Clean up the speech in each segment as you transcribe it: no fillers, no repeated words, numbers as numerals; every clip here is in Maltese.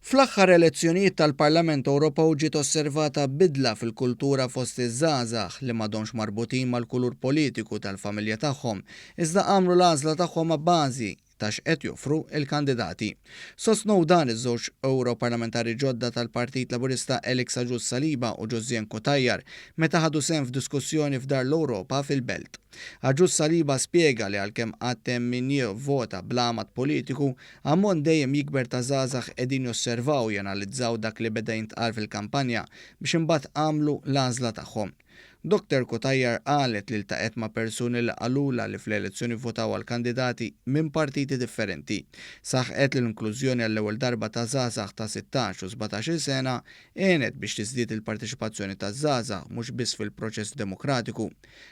Fl-aħħar elezzjonijiet tal-Parlament Ewropew ġiet osservata bidla fil-kultura fost iż-żgħażagħ li m'għadhomx marbutin mal-kulur politiku tal-familja tagħhom iżda għamlu l-għażla tagħhom abbażi ta' x'qed joffru l-kandidati. Sostnew dan iż-żewġ Ewroparlamentari ġodda tal-Partit Laburista Alex Agius Saliba u Josianne Cutajar meta ħadu sehem f'diskussjoni f'Dar l-Ewropa fil-Belt. Agius Saliba spjega li għalkemm għad hemm min jivvota bl-għamad politiku, ammont dejjem jikber ta' żgħażagħ qegħdin josservaw u janalizzaw dak li beda jintqal fil-kampanja biex imbagħad għamlu l-għażla tagħhom. Doctor Cutajar qalet li ltaqgħet ma' persuni li qalulha li fl-elezzjoni vvotaw għal kandidati minn partiti differenti. Saħqet li l-inklużjoni għall-ewwel darba ta' żgħażagħ ta' 16 u 17-il sena għenet biex tiżdied il-parteċipazzjoni taż-żgħażagħ mhux biss fil-proċess demokratiku.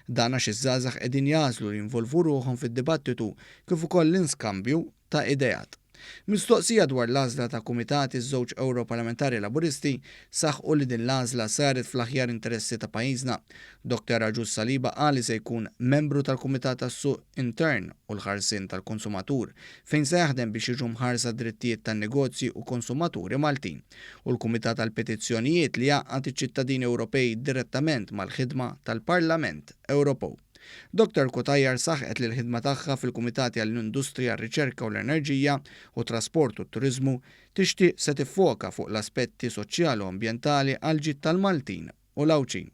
Dan għax iż-żgħażagħ qegħdin jagħżlu li jinvolvu ruħhom fid-dibattitu kif ukoll l-inskambju ta' ideat. Mistoqsija dwar l-għażla ta' kumitati ż-żewġ Ewroparlamentari Laburisti saħqu li din l-għażla saret fl-aħjar interessi ta' pajjiżna. Dr Agius Saliba qal li se jkun membru tal-Kumitat għas-Suq Intern u l-Ħarsien tal-Konsumatur fejn se jaħdem biex jiġu mħarsa d-drittijiet tan-negozji u konsumaturi Maltin u l-Kumitat għall-Petizzjonijiet li jgħaqqad iċ-ċittadini Ewropej direttament mal-ħidma tal-Parlament Ewropew. Dottor Cutajar saħqet li l-ħidma tagħha fil-Kumitati għall-Industrija, r-Riċerka u l-Enerġija, u t-Trasport u t-Turiżmu tixtieq se tiffoka fuq l-aspetti soċjali u ambjentali għall-ġid tal-Maltin u l-Għawdxin.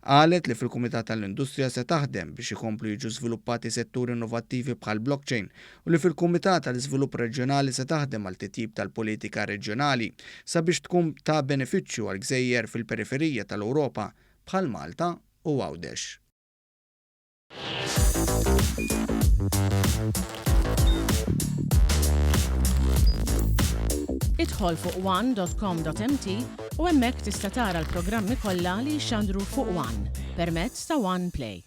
Qalet li fil-Kumitat għall-Industrija se taħdem biex ikomplu jiġu żviluppati setturi innovattivi bħall-blockchain u li fil-Kumitat għall-Iżvilupp Reġjonali se taħdem għal titjib tal-politika reġjonali sabiex tkun ta' benefiċċju għall-gżejjer fil-periferija tal-Ewropa bħal Malta u Għawdex. Idħol fuq one.com.mt u hemmhekk tista' tara l-programmi kollha li jixxandru fuq One permezz ta' One Play.